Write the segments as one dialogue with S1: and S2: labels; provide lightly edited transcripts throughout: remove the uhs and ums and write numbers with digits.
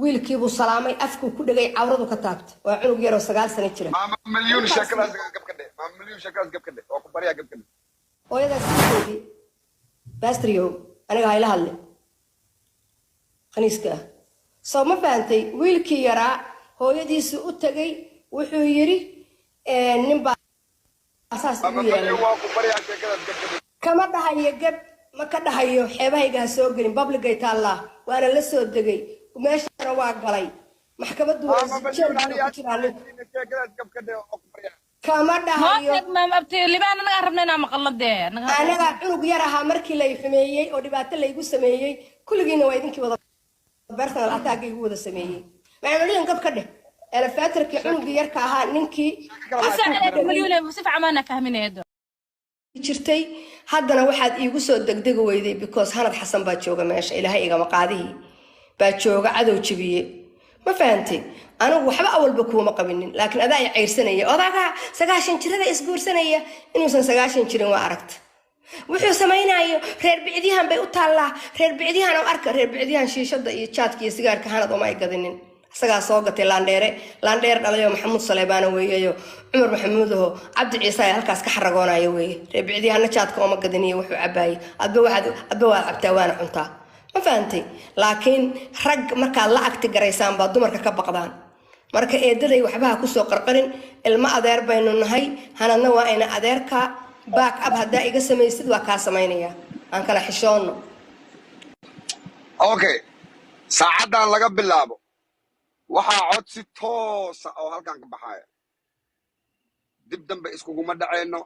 S1: Wiilkiibuu salaamay, afkuu ku dhegay, cawradu ka taabtay. Waa cunug yaroo 9 sano jira.
S2: Maama Milyuun.
S1: Intaas
S2: Sheekadaas gab ka dhe, Maama Milyuun, sheekadaas gab ka dhe, waa ku baryaa, gab ka dhe.
S1: Hooyadaas sideedii bastriyow, aniga hayla hadle khaniiska ah. Soo ma fahantay? Wiilkii yaraa hooyadiisu u tegay, wuxuu yidhi nin baa saas
S2: Maama
S1: igu yeelay.
S2: Milyuun, waa ku baryaa, sheekadaas gab ka dhe.
S1: Kama dhahayo gab, ma ka dhahayo. Xeebahayga ha soo gelin, publicay taallaa, waana la soo degay, meeshana waa galay, maxkamaddu waa
S2: Maama
S1: jeel
S2: Milyuun,
S1: buuna ku jiraa ninku.
S2: Sheekadaas gab ka dhe, waa ku baryaa.
S1: Kama
S3: Noo
S1: dhahayo.
S3: sheeg, maam abti Libaan, anagaa rabna inaan maqalno dee.
S1: Anagaa cunug yar ahaa markii lay xumeeyey oo dhibaato laygu sameeyey. Kulligiina waa idinkii wada personal attack igu wada sameeyey. Macamaliyan gab ka dheh elefatarkii cunugii yarka ahaa ninkii
S3: Milyuun, si fiican maana fahmineedo.
S1: jirtay. Haddana waxaad iigu soo degdegi weyday because Hanad Xasan baa jooga meesha, Ilaahay igama qaadihii baa jooga, cadow jabiye. Ma fahantay? Anigu waxba awalba kuuma qabinin, laakiin adaa i cayrsanaya. Odaga 90 jirada isguursanaya inuusan 90 jirin waa aragta. Wuxuu samaynayo reer bicdiyahan bay u taallaa. Reer bicdiyahan oo arka, reer bicdiyahan shiishada iyo jaadka iyo sigaarka Hanad uma ay gadinin, isagaa soo gatay. Laandheere laandheer dhalayo Maxamuud Saleebaana weeyeyo, Cumar Maxamuudaho Cabdi Ciise ay halkaas ka xaragoonaya weeye. Reer bicdiyahanna jaadka uma gadiniyo wuxuu cabaayey. Adba waxaad adba waad cabtaa waana cuntaa. Ma fahantay? Laakiin rag markaad la agti garaysaan baa dumarka ka baqdaan. Marka eedaday waxbaha kusoo qarqarin, ilmo adeer baynu nahay. Hanadna waa ina adeerka. Back up haddaa iga samaysid, waa kaa samaynaya. Aan kala xishoonno.
S2: Okay, saacaddan laga bilaabo waxaa cod si toosa oo halkan ka baxaya, dib dambe iskuguma dhacayno.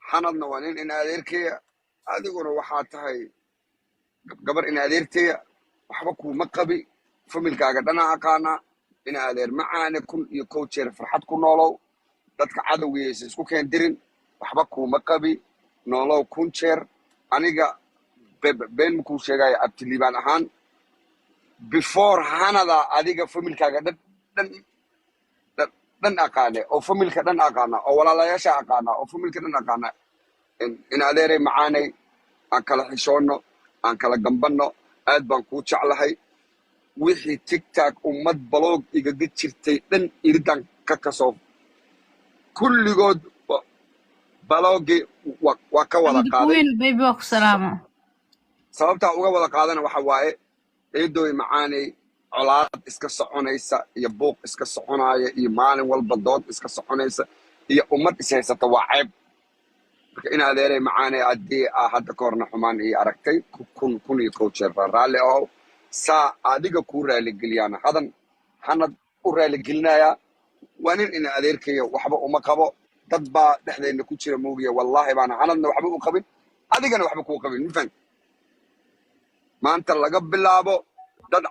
S2: Xanadna waa nin in adeerkeya, adiguna waxaa tahay gabar in adeerteya. Waxba kuuma qabi, familkaaga dhanaa aqaanaa. In adeer macaane, 1001 jeer farxad ku noolow. Dadka cadowgiisa isku keen dirin. Waxba kuuma qabi, noolow 1000 jeer. Aniga been makuu sheegaya, abtiliibaan ahaan, before Hanada adiga familkaaga dhan dhan dhan dhan aqaane, oo familka dhan aqaana, oo walaalayaasha aqaana, oo familka dhan aqaana. In adeeray macaanay, aan kala xishoonno, aan kala gambanno. Aad baan kuu jeclahay. Wixii TikTok ummad block igaga jirtay dhan iridan ka kasoo kulligood blockgii waa ka wada
S3: Xamdi
S2: qaaday.
S3: Queen baby, waa ku salaamo.
S2: Sababtaa uga wada qaadana waxa waaye, eedooy macaanay, colaad iska soconaysa iyo buuq iska soconaya iyo maalin walba dood iska soconaysa iyo ummad ishaysata waa ceeb. Marka in adeeray macaanay, haddii aa hadda ka horna xumaan ii aragtay, 1001 jeer baa raalli ahow. Saa adiga kuu raaligeliyaan hadan Hanad u raaligelinayaa. Waa nin ina adeerkaya, waxba uma qabo. Dad baa dhexdeenna ku jira moogiya, wallaahi baana Hanadna waxba u qabin, adigana waxba kuu qabin. Ma fahamtid? Maanta laga bilaabo dad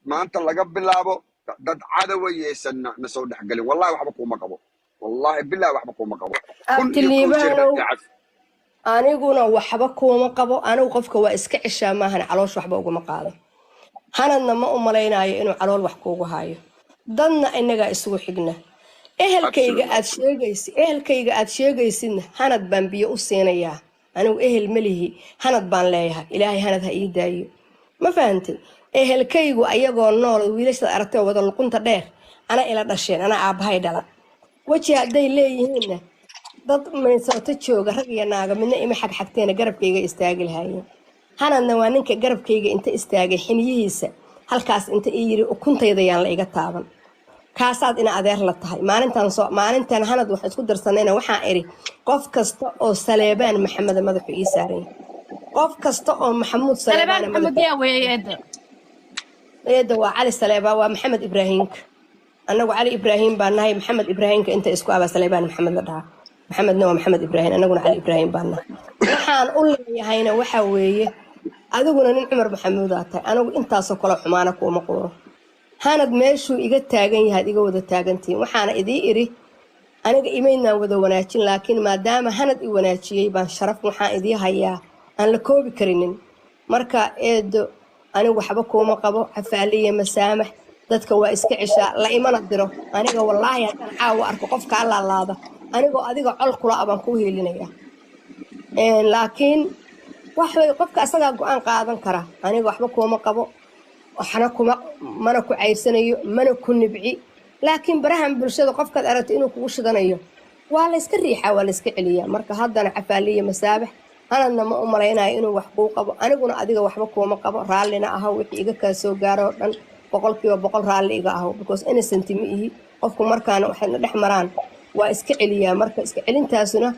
S2: maanta laga bilaabo dad cadowa yeesan na soo dhexgelin. Wallahi waxba kuuma qabo, wallahi billahi waxba kuuma qabo. 1001 jeer
S1: Abtiliibaanow,
S2: caf.
S1: Aniguna waxba kuuma qabo. Anigu qofka waa iska ceshaa maahan, caloosh waxba uguma qaado. Hanadna ma u malaynayo inuu calool wax kuugu hayo. Dadna inagaa isugu xigna. Ehelkayga aad sheegaysid, ehelkayga aad sheegaysidna Hanad baan biyo u siinayaa. Anigu ehel ma lihi, Hanad baan leeyahay. Ilaahay Hanad ha ii daayo. Ma fahantay? Ehelkaygu ayagoo nool, wiilashaad aragtay oo wada luqunta dheer, ana ila dhasheen, ana aabbahay dhala. Weji hadday leeyihiinna, dad Minnesota jooga, rag iyo naaga midna ima xagxagteena, garabkayga istaagi lahaayeen. Hanadna waa ninka garabkayga inta istaagay, xiniyihiisa halkaas inta ii yiri, ukuntayda yaan la iga taaban. Kaasaad ina adeer la tahay. Maalintan soo maalintan Hanad wax isku darsanayna, waxaan iri qof kasta oo Saleebaan Maxameda madaxu ii saaran yahay, qof kasta oo Maxamuud
S3: Saleebaan
S1: Saleebaana
S3: Maxamed
S1: madaxu
S3: yaa weeyay, eedda?
S1: Eedda, waa Cali Saleebaan, waa Maxamed Ibraahinka. Annagu Cali Ibraahim baa nahay. Maxamed Ibraahimka inta isku abaa Saleebaan Maxamed la dhahaa. Maxamedna waa Maxamed Ibraahim, annaguna Cali Ibraahim baa nahay. Waxaan u leeyahayna waxa weeye, adiguna nin Cumar Maxamuudaa tahay, anigu intaasoo kale xumaana kuuma quuro. Hanad meeshuu iga taagan yahaad iga wada taagantihiin. Waxaana idii iri, aniga imaynaan wada wanaajin, laakiin maadaama Hanad i wanaajiyey baan sharaf waxaan idii hayaa aan la koobi karinin. Marka eedo, anigu waxba kuuma qabo, cafaaliya masaamax. Dadka waa iska ceshaa, la imana diro. Aniga wallaahi haddaan caawa arko qofka laalaada, anigoo adiga col kula ah baan kuu hiilinaya. Laakiin wax way qofka asagaa go-aan qaadan kara. Aniga waxba kuuma qabo. Waxna kuma mana ku cayrsanayo, mana ku nibci, laakiin barahan bulshada qofkaad aragto inuu kugu shidanayo waa la iska riixaa, waa la iska celiyaa. Marka haddana cafaaliya masaabax, Hanadna ma u malaynayo inuu wax kuu qabo, aniguna adiga waxba kuuma qabo. Raallina ahaw, wixii iga kaa soo gaaro oo dhan 100% raalli iga ahaw, because innocent ma ihi. Qofku markaana waxayna dhex maraan waa iska celiyaa, marka iska celintaasuna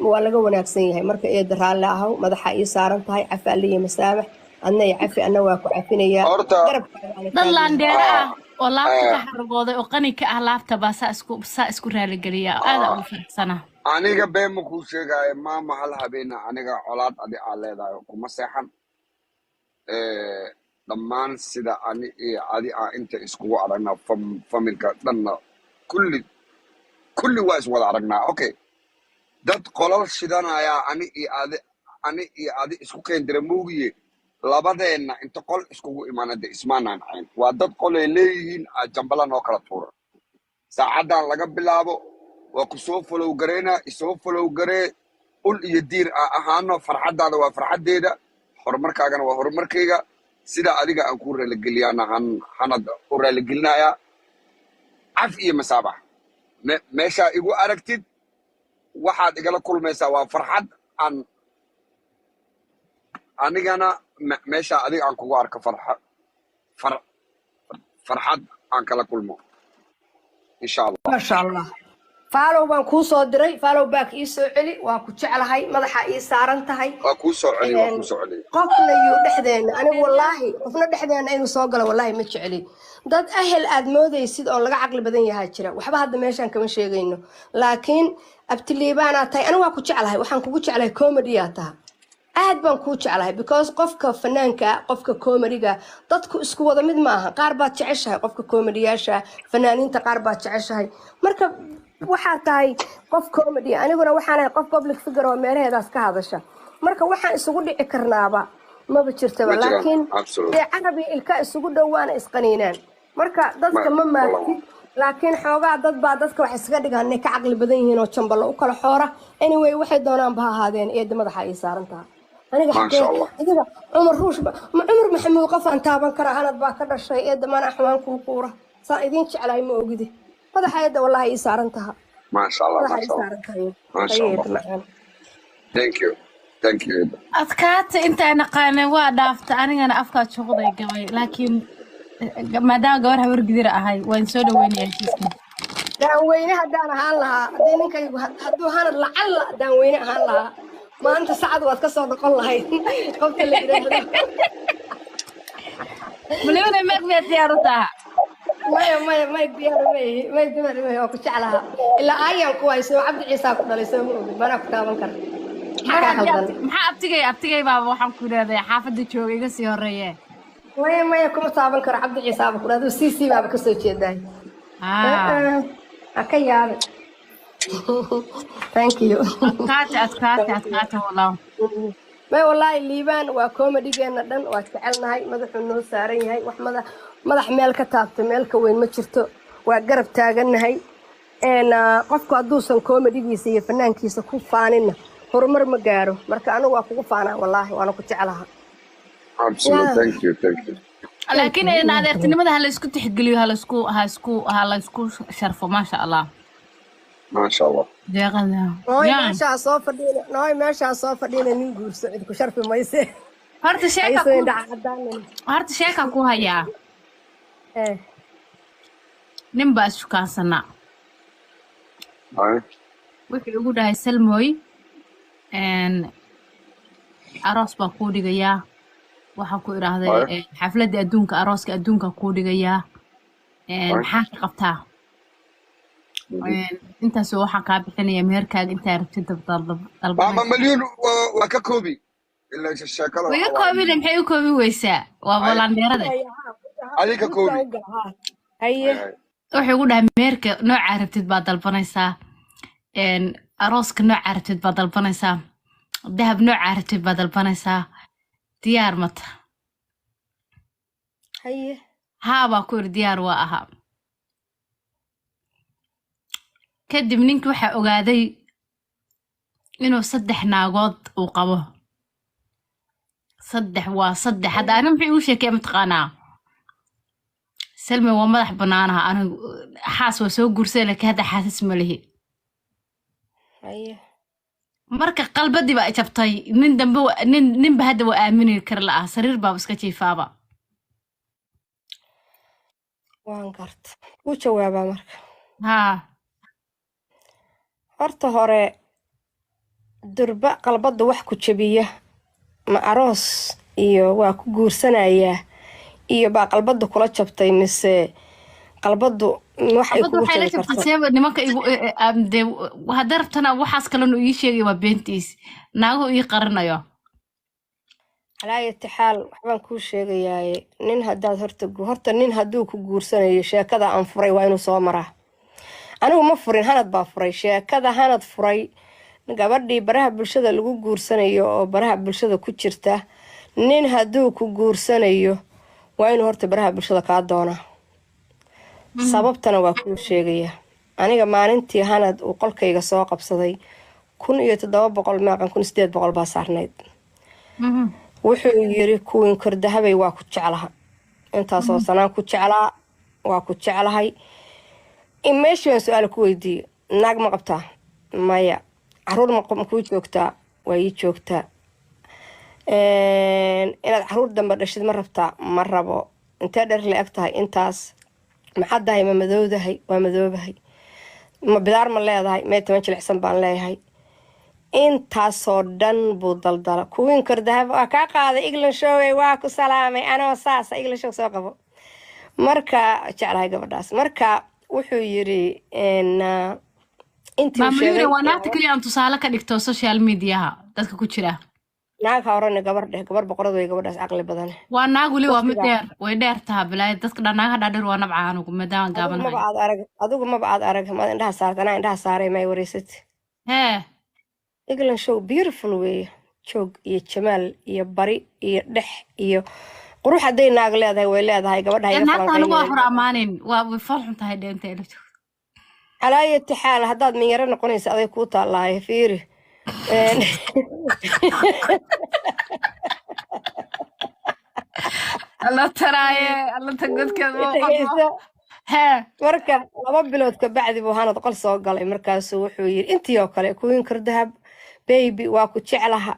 S1: waa laga wanaagsan yahay. Marka eeda raalli ahaw, madaxa ii saaran tahay. Cafaaliya masaabax, adna i cafi, adna waa ku cafinayaa.
S2: Horta
S1: garabkaaga aana
S3: Dad
S1: taagnahay.
S3: Laandheere ah oo laabta ka
S2: ah,
S3: xaragooday oo qani ka ah laabta baa saa isku raaligeliya, aada
S2: ah,
S3: ugu faraxsana.
S2: Aniga been ma kuu sheegaayo maama, hal habeena aniga colaad adi aa leedahay kuma seexan. Dhammaan sida ani iyo adi aa inta iskugu aragnaa, familka dhanna kulli kulli waa iswada aragnaa. Okay, dad qolal shidanayaa ani iyo adi isku keendira moogiye, labadeenna inta qol iskugu imaana de ismaanaan cayn. Waa dad qolay leeyihiin aa jambala noo kala tuura. Saacaddan laga bilaabo waa ku soo follow gareynaa, isoo follow garee, ul iyo diir aa ahaano. Farxaddaada waa farxaddeeda, horumarkaagana waa horumarkayga. Sida adiga aan kuu raaligeliyaana Hanad u raaligelinayaa. Caf iyo masaabax. Meeshaa igu aragtid waxaad igala kulmaysaa waa farxad. Aan anigana meeshaa adiga aan kugu arko farxad aan kala kulmo, insha Allah.
S1: Maasha Allah, follow baan kuu soo diray, follow back ii soo celi. Waa ku jeclahay, madaxa ii saaran tahay.
S2: Waa kuu soo celi, waa kuu soo celi.
S1: Qofna yuu dhexdeena, anigu wallaahi qofna dhexdeena inuu soo galo wallaahi ma jecli. Dad ahel aad moodaysid oo laga caqli badan yahaa jira. Waxba hadda meeshaan kama sheegayno, laakiin abtiliibaanaa tahay. Anigu waa ku jeclahay, waxaan kugu jeclahay comedy-aa taha, aad baan kuu jeclahay, because qofka fanaanka, qofka comedy-ga, dadku isku wada mid maaha. Qaar baad jeceshahay qofka comedy-yaasha, fanaaniinta qaar baad jeceshahay. Marka waxaa tahay qof comedy, aniguna waxaan ahay qof public figure oo meelaheedaas ka hadasha. Marka waxaan isugu dhici karnaaba maba jirtaba.
S2: Ma jiraan.
S1: Laakiin
S2: Absolutely.
S1: dee carabi ilka isugu dhowaana isqaniinaan. Marka dadka ma maagtid, laakiin xoogaa dad baa dadka wax iskaga dhigaan inay ka caqli badan yihiin oo jamballo u kala xoora. Anyway, waxay doonaanba ha ahaadeen, eedda madaxa ii saaran taha aniga.
S2: Maasha
S1: Xagee
S2: Allah.
S1: Adiga Cumar Ruush ma Cumar Maxamuud qof aan taaban karaa? Hanad baa ka dhashay eedda, mana axwaan kuu quura. Saa idiin jeclahay ma ogidi. Madaxa eedda wallahi ii saaran taha.
S2: Maasha Allah.
S1: Madaxa ii
S2: Maasha Allah.
S1: saaran tahay.
S2: Maasha
S1: Haye.
S2: Allah.
S1: Eedda macaan.
S2: Thank you, thank you, Eda.
S3: Adkaata intaa naqaanay waa dhaafta, anigana afkaa juqday gabay, laakiin maadaama gabar habar gidira ahay waan soo dhaweynaya heshiiska.
S1: Daanweyne haddaan ahaan lahaa, haddii ninkaygu hadduu Hanad lacalla daanweyne ahaan lahaa, maanta sacad waad ka soo noqon lahayd qofka la yidhaahdo.
S3: Malimana meeg miyaad diyaar u taha?
S1: Maya, maya, may diyaar ma ihi, may diyaar ma ihi. Waa ku jeclaha ilaa aayaan ku hayso. Cabdi Ciisaa ku dhalay, soo ma ogid? Manaa ku taaban kara. Maxaa kaa khaldan?
S3: Maxaa abtigay baaba waxaan ku idhahday xaafadda jooga iga sii horeeye.
S1: Maya, maya, kuma taaban karo. Cabdi Ciisaaba ku dhahdo, cc baaba kasoo jeedaay. Ha ka yaabi. Thank you.
S3: Adkaata, adkaata, adkaata walaa.
S1: May, wallaahi Liibaan waa comedy-geena dhan, waa jecelnahay, madaxuu noo saaran yahay. Wax madax madax meel ka taabta meel ka weyn ma jirto, waa garab taagannahay. Qofku hadduusan comedy-giisa iyo fanaankiisa ku faaninna horumar ma gaaro. Marka anigu waa kugu faanaa wallaahi, waana ku jeclaha.
S2: Absolutely.
S1: Yeah.
S2: Thank you, thank you.
S3: Laakiin in adeertinimada ha la isku tixgeliyo, ha la isku sharfo, maasha Allah.
S2: Maasha Allah.
S3: Deeqada.
S1: Nooy
S3: Ya.
S1: meeshaa soo fadhiina, nooy meeshaa soo fadhiina, nin guurso, cid ku sharfi mayse.
S3: Horta sheeka
S1: Hayso
S3: ku
S1: indhaca cadaanin.
S3: Horta sheeka ku hayaa. Nin baa ishukaansanaa.
S2: Ay.
S3: Wuxuu igu dhahay, "Salmooy, aroos baa kuu dhigayaa." Waxaan ku idhaahday,
S2: Ay.
S3: "Xafladda adduunka, arooska adduunka kuu dhigayaa."
S2: Ay.
S3: Maxaa ka qabtaa? Intaas waxaan kaa bixinaya meherkaaga intaa rabtid
S2: Maama
S3: dalbanaysa.
S2: Malyuun waa ka koobi ilaa sheekada.
S3: Way iga
S2: waxa waaye.
S3: koobine, maxay u koobi weysaa? Waa
S2: Ay.
S3: volandeerada.
S2: Adiga koobi.
S1: Haye.
S2: Ay, ay.
S3: Wuxuu igu dhahay, "Meherka noocaa rabtid baa dalbanaysaa, arooska noocaa rabtid baa dalbanaysaa, dahab noocaa rabtid baa dalbanaysaa, diyaar mata?"
S1: Haye.
S3: Haa baa ku iri, diyaar waa ahaa. Kadib ninkii waxaa ogaaday inuu saddex naagood uu qabo. Saddex waa saddex. Hadda ani muxuu igu sheekaya mataqaanaa? Salma waa madax bannaanaha anigu, xaas waa soo guursaday, laakiin hadda xaasas ma lihi.
S1: Haye.
S3: Marka qalbadii baa jabtay, nin dambe nin ninba hadda waa aamini kar la'ah, sariir baaba iska jiifaaba.
S1: Waan garta, kuu jawaabaa marka.
S3: Haa.
S1: Horta hore durba qalbadda wax ku jabiya ma aroos iyo waa ku guursanayaa iyo baa qalbadda kula jabtay, mise qalbaddu wax ay
S3: qalbadda
S1: kugu
S3: waxay la
S1: jabi
S3: jabtay
S1: karto?
S3: Seeba nimanka igu dee hadday rabtana waxaas kalena ii sheegay waa beentiis, naaguhu ii qarinayo.
S1: Calaayati xaal, waxbaan kuu sheegayaaye, nin haddaad horta horta nin hadduu ku guursanayo, sheekada aan furay waa inuu soo maraa. Anigu ma furin, Hanad baa furay sheekada. Hanad furay gabadhii baraha bulshada lagu guursanayo oo baraha bulshada ku jirta. Nin hadduu ku guursanayo waa inuu horta baraha bulshada kaa doonaa. Sababtana waa kuu sheegaya. Aniga maalintii Hanad uu qolkayga soo qabsaday, 1700 meeqan, 1800 baa saarnayd. Wuxuu yiri, "Kuwin kordahabay, waa ku jeclaha, intaasoo sanaan ku jeclaa, waa ku jeclahay." In meeshii baan su-aal ku weydiiyey: "Naag ma qabtaa?" "Maya." "Caruur ma kuu joogtaa?" "Waa ii joogtaa." "Inaad caruur dambe dhashid ma rabtaa?" "Ma rabo." "Intee dheer la eg tahay?" "Intaas." "Maxaad tahay? Ma madowdahay?" "Waa madoobahay." "Ma bidaar ma leedahay?" "Mee, toban jilicsan baan leeyahay." Intaasoo dhan buu daldala. Kuwiin kordahab waa kaa qaaday. England showey, waa ku salaamay anoo saasa. England show soo qabo. Marka jeclahay gabadhaas. Marka wuxuu yiri intii uu
S3: Maamulyure
S1: sheegay.
S3: Waa naagta keliya aan tusaale ka dhigto social mediaha dadka ku jira.
S1: Naag ha orane, gabar dheh, gabar boqorad way gabadhaas, caqli badan.
S3: Waa naag weli, waa mid
S1: waqtigaa
S3: dheer, way dheer taha bilaay. Dadka dhan naagaha dhaadheer waa nabca anugu maadaama
S1: Adigu
S3: gaabanahay.
S1: Maba aad arag, adigu maba aad arag, maad indhaha saarta? Anaa indhaha saaray, may wareysat.
S3: Hee.
S1: England show beautiful weeye, joog iyo jamaal iyo bari iyo dhex iyo qurux. Hadday naag leedahay, way leedahay gabadha.
S3: Dee
S1: Iga
S3: naagta anigu waa
S1: falanqaynaya.
S3: Hor ammaanin, waa way fool xun tahay dheenta elifta.
S1: Calaayati xaal, haddaad minyaro noqonaysa aday kuu taallaaye. Fiiri.
S3: Alla taraaye, alla ta godkeed waa qodmo.
S1: Dhegeyso.
S3: Hee.
S1: Marka 2 bilood ka bacdi buu Hanad qol soo galay. Markaasuu wuxuu yiri intii oo kale, "Kuwiin kordahab baby, waa ku jeclaha."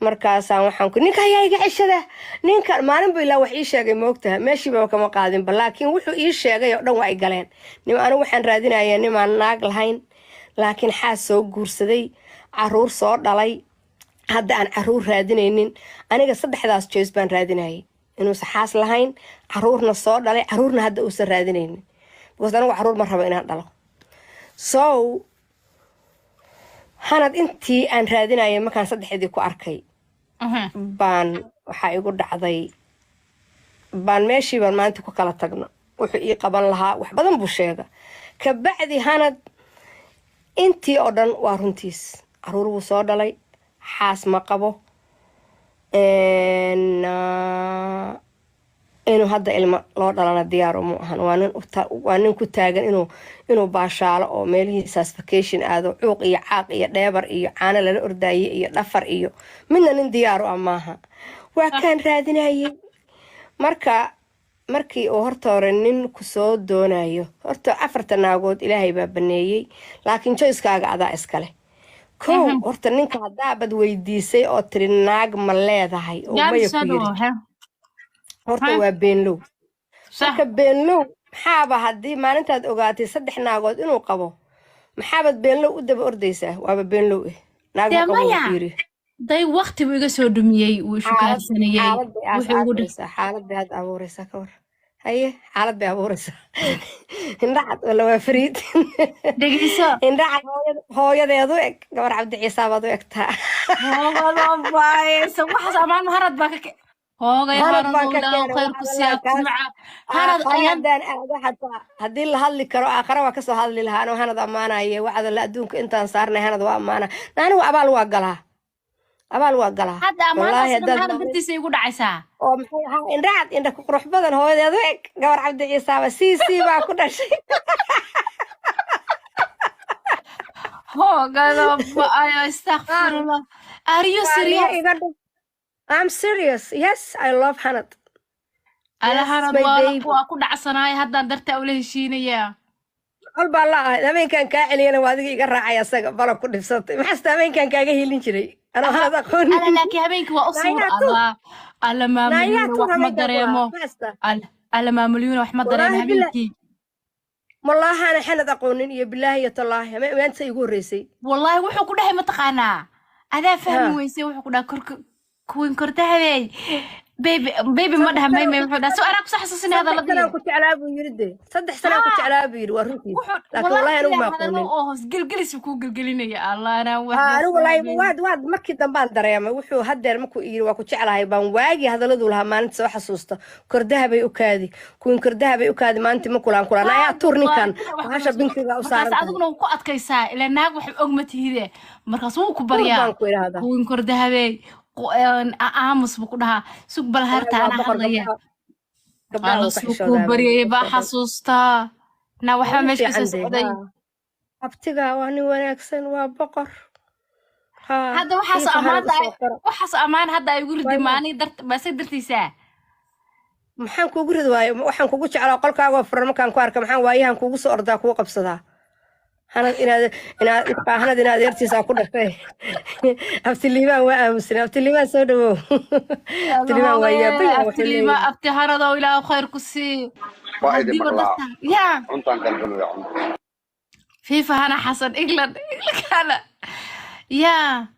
S1: Markaasaan waxaan ku, "Ninka ayaa iga ceshada." Ninka maalin buu ilaa wax ii sheegay, moogtaha, meeshiibaba kama qaadinba, laakiin wuxuu ii sheegay oo dhan waa ay galeen. Nim anigu waxaan raadinayaa nimaan naag lahayn, laakiin xaas soo guursaday, caruur soo dhalay, hadda aan caruur raadinaynin. Aniga saddexdaas joys baan raadinayay: inuusan xaas lahayn, caruurna soo dhalay, caruurna hadda uusan raadinaynin, because anigu caruur ma rabo inaan dhalo. So Hanad intii aan raadinayay markaan saddexdii ku arkay baan waxaa igu dhacday, baan meeshii baan maalinta ku kala tagno. Wuxuu ii qaban lahaa wax badan buu sheega. Kabacdi Hanad intii oo dhan waa runtiis: caruur wuu soo dhalay, xaas ma qabo, inuu hadda ilmo loo dhalana diyaar uma ahan. Waa nin ku taagan inuu baashaalo oo meelihiisaas vacation aado, cuuq iyo caaq iyo dheebar iyo caano lala ordaaye iyo dhafar iyo midna nin diyaar u ah maaha. Waa kaan raadinayay. Marka markii uu horta hore nin kusoo doonayo, horta afarta naagood Ilaahay baa baneeyey, laakiin choicekaaga adaa iskale. Kow, horta ninka haddaabad weydiisay oo tiri, "Naag ma leedahay?" oo
S3: gaari
S1: maya
S3: soo
S1: ku yiri,
S3: dhawo he.
S1: Horta
S3: he
S1: waa beenlow.
S3: Sax.
S1: Marka beenlow maxaaba, haddii maalintaad ogaatay saddex naagood inuu qabo, maxaabaad beenlow u daba ordaysaa? Waaba beenlow eh, naag
S3: Dee
S1: ma qabo buu
S3: maya
S1: ku yiri.
S3: Day waqti buu iga soo dhumiyey, wuu
S1: Xaalad
S3: ishukaansanayey.
S1: Xaalad bay
S3: Wuxuu igu
S1: aas-aasaysaa, xaalad bay hadda abuuraysaa. Ka war haye, xaalad bay abuuraysaa. Indhacad wala waa fariid.
S3: Dhegeyso.
S1: Indhacad hooyadeed u eg, gabar Cabdi Ciisaa baad u egtaa.
S3: Hoogadoobaayeysa waxaas amaan Harad baa ka hoogay.
S1: Hanad
S3: Harad
S1: baan ka
S3: ilaahu
S1: keenay.
S3: khayr ku
S1: Waxaad
S3: siiya
S1: walaa kaas
S3: maca Hanad
S1: aakhare
S3: ayaan
S1: haddaan aado, xataa haddii la hadli karo, aakhare waa kasoo hadli lahaa anoo Hanad ammaanaye. Wacdalla adduunka intaan saarnay Hanad waa ammaana. Anigu abaal waa galaa, abaal waa galaa.
S3: Hadda
S1: wallaahi
S3: ammaantaas dhan
S1: haddaad
S3: Hanad
S1: maalin
S3: dartiisa igu dhacaysaa.
S1: Oo maxay ahaa, indhacad, indha ku qurux badan, hooyadeed u eg, gabar Cabdi Ciisaaba c c baa ku dhashay.
S3: Hoogadoobayo, istakfirullah, are you
S1: Waa
S3: serious?
S1: iga dhig. I'm serious, yes, I love Hanad. Yes,
S3: Alahanad
S1: my
S3: waa
S1: baby.
S3: Waa ku dhacsanaay, haddaan dartaa ula heshiinayaa.
S1: Col baa la ahayd. Habeenkan kaa celiyana waa adiga iga raacay asaga bala ku dhibsatay. Maxaasta habeenkan kaaga helin jiray anoo hanad aqoonin?
S3: Ala, laakiin habeenkii waa u suur.
S1: Naayaa tuur.
S3: Allah alla,
S1: Naayaa
S3: maamulyuuna
S1: tuur
S3: wax ma
S1: habeenkan ku lahaa.
S3: dareemo.
S1: Maxaasta?
S3: Alla, maamulyuuna wax ma dareemo.
S1: Wallaahi billah.
S3: Habeenkii.
S1: Wallaahi xanad aqoonin iyo bilaahi iyo tallaahi maanta igu horreysay.
S3: Wallaahi wuxuu ku dhahay, mataqaanaa, adaa fahmi
S1: Ha.
S3: weysay. Wuxuu ku dhahay korka kuwin kordahabey, baby baby ma
S1: 3
S3: dhaha may
S1: sanaan
S3: may
S1: ku
S3: wuxuu dhaha so anaa kusa xasuusinay
S1: 3 sanaan
S3: hadaladii.
S1: ku jeclaa buu yiri de, 3 sanaan ku jeclaa buu yiri, waa runtiis.
S3: Wuxuu
S1: Laakiin
S3: wallaahi
S1: wallaahi anigu
S3: ilaa
S1: ma
S3: hadallo
S1: aqoonin.
S3: oo hoos gelgelis buu kuu gelgelinaya. Allah, anaa wax
S1: Haa,
S3: ma
S1: anigu wallaahi
S3: fahmin.
S1: Waad markii dambaan dareemay wuxuu haddeer markuu yiri waa ku jeclahay baan waagii hadaladuu lahaa maalinta soo xasuusta. Kordaha bay u kaadi, kuwin kordaha bay u kaadi, maalintii ma kulaan kulaan ayaa tuur ninkan bahasha binkiga u
S3: Markaas
S1: saaran tahay.
S3: Adiguna wuu ku adkaysaa ilaa naag wax og ma tihide. Markaas wuu ku
S1: Tuur
S3: baryaa.
S1: baan ku idhaahdaa.
S3: Kuwin kordahabey, aamus buu ku dhahaa, sug bal
S1: Wallaahi
S3: harta
S1: waa
S3: anaa
S1: boqor.
S3: hadlaya.
S1: Gabdhaha
S3: Alla
S1: wuu ka
S3: suu kuu
S1: xishoodaa baa
S3: baryayay baa
S1: yidhi.
S3: xasuustaa na
S1: Waa
S3: waxba
S1: nin
S3: meesha kasoo
S1: fiican dee.
S3: socday.
S1: Haa, abtiga waa nin wanaagsan, waa boqor. Haa.
S3: Hadda waxaas
S1: Fiifa hanad
S3: ammaanta
S1: usoo qora.
S3: Waxaas ammaan hadda ay igu riday
S1: Waa
S3: maani dart baase dartiisa.
S1: Maxaan kuugu ridi waayo? Waxaan kugu jeclaa qolkaagoo furan markaan ku arka. Maxaan waayahan kuugu soo ordaa, kugu qabsadaa? Hanad inaad inaad hanad inaad adeertiisaa ku dhashay. Abtiliibaan waa aamusan. Abtiliibaan soo dhawow. Abtiliibaan waa yaabay, wuxuu
S3: Abtiliima
S1: leeyahay.
S3: Abti hanadow, ilaahu khayr ku sii.
S2: Waa idin
S3: Haddiiba
S2: maqlaa.
S3: darta yaa.
S2: Cuntaan kala cunaya, cunta.
S3: Fiifa hana Xasan England Englandkana yaa,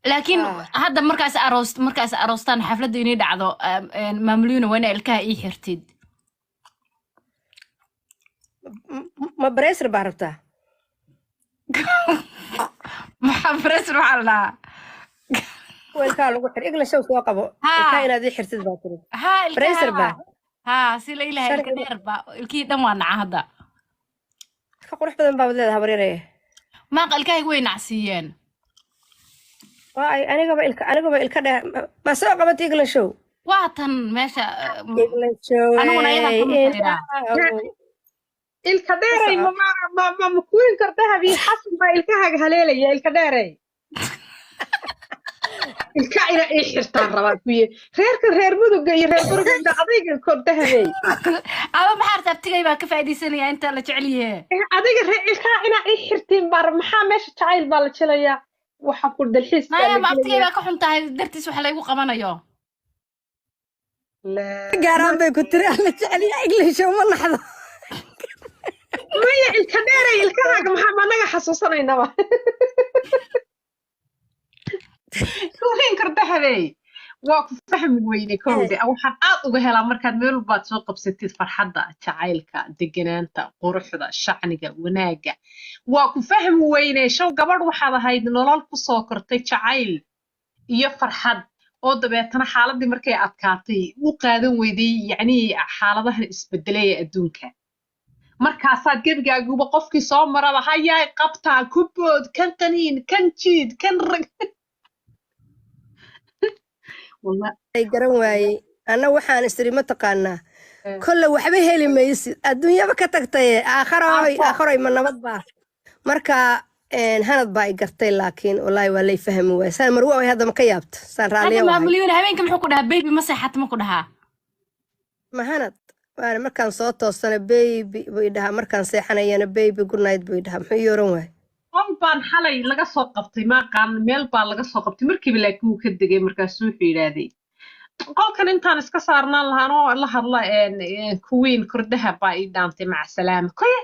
S3: laakiin hadda markaas aroostaan, xafladda inay dhacdo, maamulyuna waa inaa ilkaha ii xirtid.
S1: Ma bracer baa rabtaa?
S3: Maxaa bracer waxaa la dhahaa?
S1: Kuwa ilkaha lagu xir. England show soo qabo. Ilkaha
S3: Haa.
S1: inaad ii xirtid baa tiri.
S3: Haa.
S1: Bracer
S3: Ilkaha
S1: baa.
S3: Haa, si la ilaha ilka
S1: Sharci
S3: dheer ba ilkihii dhan waa naca hadda.
S1: Ka qurux badan baad leedahay, habaryaraya.
S3: Maaqa ilkahayga way nacsiiyeen.
S1: Waa ay anigaba ilka dheer ma soo qabatay, England show?
S3: Waa tan meesha
S1: England show.
S3: Aniguna ayadaa ku masayraan.
S4: Ilka dheeray, ma ma ma ma ma kuwin karta habi Xasan baa ilkahaaga haleelaya. Ilka dheeray, ilka ina ii xirtaan rabaa kuye reerka reer Muduga iyo reer Muruga indha adayga kordahabey.
S3: Aba maxaa rabtaa? Abtigay baa ka faa'iidaysanaya inta la jecel yahe.
S4: Adiga reer ilkaha inaa ii xirtiin baa maxaa meesha jacayl baa la jelayaa, waxa ku dalxiis baa
S3: Naya
S4: la
S3: ma abtigay
S4: gelayaa.
S3: baa ka xun tahay dartiis wax laygu qabanayo.
S1: Gaaraan bay ku tiri alla jecel yahay. English show ma naxdo.
S4: Maya, ilka dheeray, ilkahaaga maxaa ma anaga xasuusanaynaba? Kuwin kardahabey, waa ku fahmi weyne kowde. Waxaan aad uga helaa markaad meel walbaad soo qabsatid farxadda, jacaylka, deganaanta, quruxda, shacniga, wanaagga. Waa ku fahmi weyne show. Gabadh waxaad ahayd nolol kusoo kortay jacayl iyo farxad, oo dabeetana xaaladii markay adkaatay u qaadan weyday, yacni xaaladahan isbedelay ee adduunka. Markaasaad gebigaaguba qofkii soo maraba hayaay qabtaa, ku bood, kan qaniin, kan jiid, kan rag.
S1: Ay garan waayey. Anna waxaan istiri, ma taqaanaa, kolle waxba heli maysid, adduunyaba ka tagtaye, aakharoy aakharoy ma nabad baa? Marka hanad baa i gartay, laakiin wallaahi waa lay fahmi waay. Saan marwo ay hadda ma ka yaabto, saan
S3: Hadda
S1: raalliya wahay.
S3: Maamulyuuna habeenka muxuu ku dhahaa? Baby, ma seexata ma ku dhahaa?
S1: Ma hanad waana markaan soo toosana baby buu i dhahaa, markaan seexanayana baby good night buu i dhahaa. Muxuu ii oran waay?
S4: Qol baan xalay laga soo qabtay, maaqaan meel baa laga soo qabtay markiiba, laakiin wuu ka degay. Markaasuu wuxuu yidhaahday qolkan intaan iska saarnaan lahaan oo la hadla kuwiin kordaha baa ii dhaantay, maca salaama koye.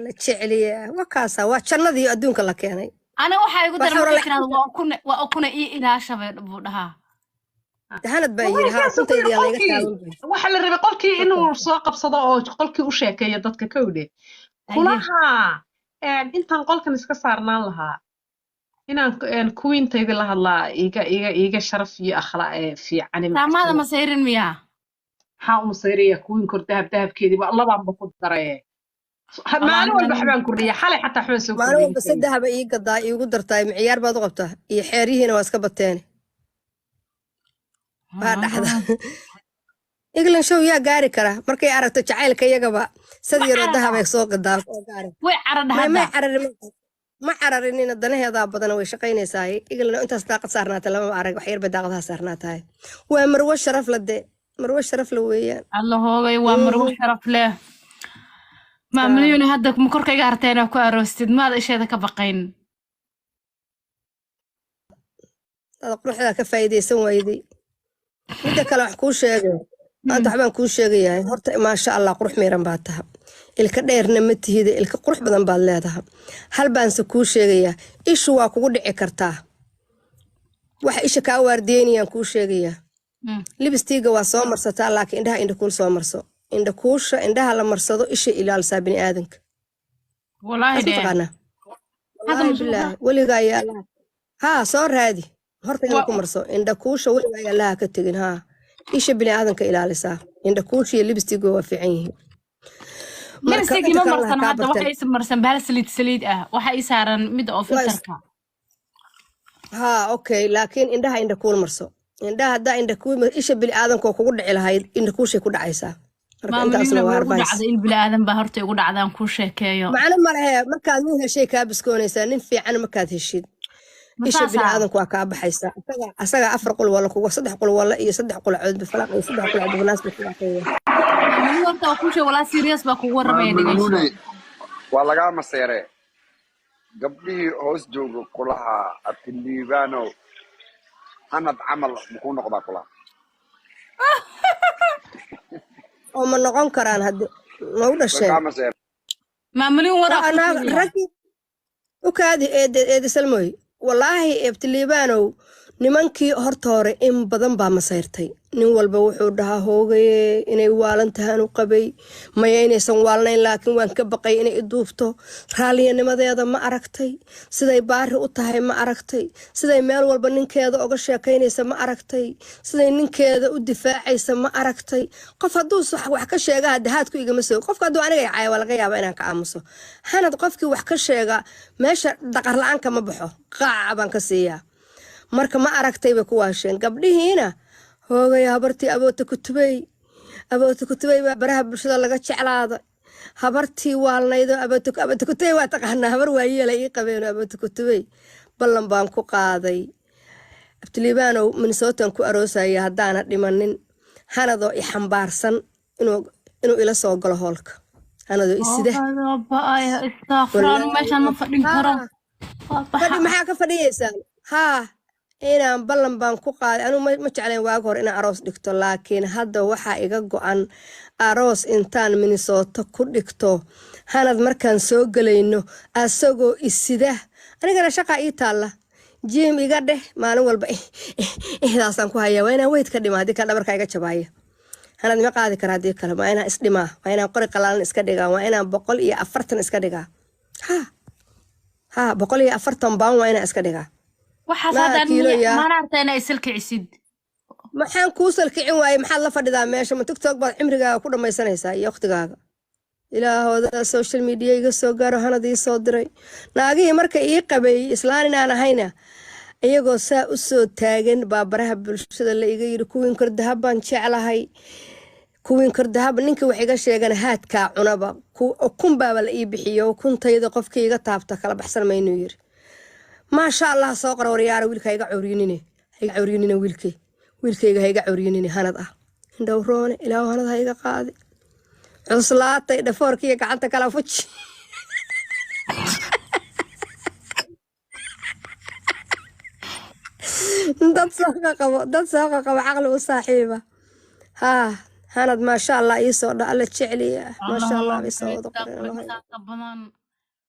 S1: La jeceliyaa wakaasa waa jannadii adduunka la keenay.
S3: Ana waxaa igu
S1: Waa
S3: daran
S1: xawra
S3: markay
S1: la
S3: tiraahdo waa ukune, waa ukune ii ilaasha buu dhahaa.
S1: Hanad baa yiri haa.
S4: Markaasuu ku yidhi
S1: Ukuntaydii aa layga
S4: qolkii
S1: taaban bay.
S4: Waxaa la rabay qolkii inuu soo qabsado oo qolkii u sheekeeyo dadka kowdhe.
S3: Haye.
S4: Kulaha intaan qolkan iska saarnaan lahaa inaan kuwiintaydii la hadlaa iga sharaf iyo akhlaaq fiicani maca
S3: Saamaada
S4: salaama.
S3: Ma sayrin miyaa?
S4: Maxaa u masayraya kuwiin kor dahab dahabkeediiba labaanba ku daraye. Maalin walba waxbaan kordhiya, xalay xataa waxbaan soo
S1: Maalin
S4: kordhiyay.
S1: walba saddexba ii gadaa, iigu dartaa, miciyaar baad u qabtaa iyo xeeryihiina waa iska bateen baa dhaxda. England show yaa gaari kara markay aragto jacaylka iyagaba sad
S3: Ma
S1: yaroo dahab
S3: carara
S1: ay soo gadaa oo gaari.
S3: Way caradha.
S1: May may
S3: Hadda
S1: cararin, ma cararinina, danaheedaa badan, way shaqaynaysaa. England intaas daaqad saarnaata lama arag, wax yar bay daaqadaha saarnaatahay. Waa marwo sharaf la de. Marwo sharaf le weeyaan.
S3: Alla hoogay, waa marwo sharaf leh. Maamulyuuna hadda ma korkayga hartay inaa ku aroostid, maada isheeda ka baqayn?
S1: Ada quruxdaa ka faa'iidaysan wayday. Midda kale wax kuu sheegay maanta, waxbaan kuu sheegayahay. Horta maasha Allah, qurux miiran baa taha, ilka dheerna ma tihide, ilka qurux badan baad leedahay. Hal baanse kuu sheegayaa, ishu waa kugu dhici kartaa. Waxa isha kaa waardiyeynayaan kuu sheegayaa. Lipstick-ga waa soo marsataa, laakiin indhaha indhakuul soo marso. Indhakuusha indhaha la marsado isha ilaalisaa bini aadanka.
S3: Walaahi.
S1: Taas ma
S3: dheh
S1: taqaanaa?
S3: Hadda
S1: Wallaahi
S3: ma
S1: bilaahi, weligaa yaa Allaha haa soo raadi horta inaad ku marso indhakuusha. Weligaa yaa Allaha ka tegin. Haa, isha bini aadanka ilaalisaa indhakuusha iyo lipstick-ga waa fiican yihiin. Marka
S3: Lipstick
S1: inta
S3: ima
S1: kalena ha
S3: marsan
S1: kaa
S3: hadda.
S1: barteen.
S3: Waxa ii marsan bahal saliid saliid ah, waxa ii saaran mid oo
S1: waa is
S3: filterka.
S1: Haa, okay, laakiin indhaha indhakuul marso. Indhaha haddaa indhakuul isha bini aadanka oo kugu dhici lahayd indhakuushay ku dhacaysaa. Marka intaasna
S3: Maamulyuuna
S1: waa
S3: way igu
S1: advice.
S3: dhacday, il bilaadan baa horta igu dhacdaan kuu sheekeeyo.
S1: Macno ma lehe, markaad nin heshay kaa biskoonaysaa. Nin fiican markaad heshid
S3: Ma
S1: isha bini
S3: saasaa?
S1: aadanku waa kaa baxaysaa. Asaga 4 qul walla kuga, 3 qul walla iyo 3 qul cood bifalaq iyo 3 qul cood binaas bifalaq.
S3: Maamulyuuna horta waa kuu sheeg, walaa serious baa kugu warramaya, dhegeyso.
S2: Maamulmuuney, waa lagaa maseeree. Gabdhihii hoos jooga kulaha Abtiliibano, hanad camal makuu noqdaa kulaha?
S1: Oo ma noqon karaan haddi ma u
S2: Way
S1: dhasheen?
S2: kaa maseereen.
S3: Maamulyuun waraa
S1: Waa
S3: kuu
S1: naag
S3: sheegaya.
S1: Raggi u kaadi, eede eede Salmoy. Wallaahi Ebtiliibanow, nimankii horta hore in badan baa masayrtay. Nin walba wuxuu dhahaa, hoogaye, inay waalan tahaan u qabay, maya inaysan waalnayn, laakiin waan ka baqay inay i duubto. Raalliyanimadeeda ma aragtay? Siday baari u tahay ma aragtay? Siday meel walba ninkeeda oga sheekaynaysa ma aragtay? Siday ninkeeda u difaacaysa ma aragtay? Qof hadduu wax ka sheega hadda haadku igama soo. Qofka hadduu aniga i caaya waa laga yaabaa inaan ka aamuso. Hanad qofkii wax ka sheega meesha daqar la-aan kama baxo, qaaca baan ka siiyaa. Marka ma aragtay bay ku waasheen gabdhihiina. Hoogay, habartii aboota kutubey, aboota kutubey baa baraha bulshada laga jeclaada. Habartii waalnaydo aboota kutubey waa taqaanaa, habar waayeela ii qabeeno aboota kutubey. Ballan baan ku qaaday Abtiliibaanow, Minnesotan ku aroosaya haddaana dhimanin, hanadoo i xambaarsan inuu ila soo galo hoolka, hanadoo isida.
S3: Baaya, istaafraan, meeshaan ma fadhin karo.
S1: Haa.
S3: Waa
S1: Fadhi.
S3: baxa.
S1: Maxaa ka fadhiyeysaan? Haa, inaan ballan baan ku qaaday. Anigu ma jeclayn waagi hore inaan aroos dhigto, laakiin hadda waxaa iga go-an aroos intaan Minnesota ku dhigto, hanad markaan soo gelayno asagoo isida. Anigana shaqaa ii taalla, gym iga dheh. Maalin walba ihdaasaan ku hayaa, waa inaan weyd ka dhima, haddii kale dhabarkaa iga jabaaya. Hanad ima qaadi kara haddii kale. Waa inaan isdhimaa, waa inaan qori qalaalan iska dhigaa, waa inaan 140 iska dhigaa. Ha ha, 140 baan waa inaan iska dhigaa.
S3: Waxaas
S1: Maa
S3: hadda
S1: kiilo yaa.
S3: Maana harta inaa isilkicisid.
S1: Maxaan kuu salkicin waayey? Maxaad la fadhidaa meesha? Ma TikTok baad cimrigaaga ku dhammaysanaysaa iyo waqtigaaga? Ilaahooda social media iga soo gaaro, hanad ii soo diray. Naagihii marka ii qabay islaan inaan ahayna iyagoo saa u soo taagan baa baraha bulshada la iga yidhi, kuwiin kordahab baan jeclahay, kuwiin kordahab. Ninka wax iga sheegana haadkaa cunaba, ukun baaba la ii bixiyo. Ukuntayda qofkii iga taabta kala baxsan maynuu yiri. Maasha Allah, soo qora waryaara. Wiilka ha iga cawriyinine, ha iga cawriyinine, wiilkay, wiilkayga ha iga cawriyinine. Hanad ah indhowroone, ilaahu hanad ha iga qaadi. Cuslaatay dhafoorkiiyo gacanta kala fuji. Dad sooqa qabo, dad sooqa qabo, caqli u saaxiiba. Haa, hanad maasha Allah ii soo dha. Alla jecliya, maasha Allah bay soo wada qoreen.
S3: Badan.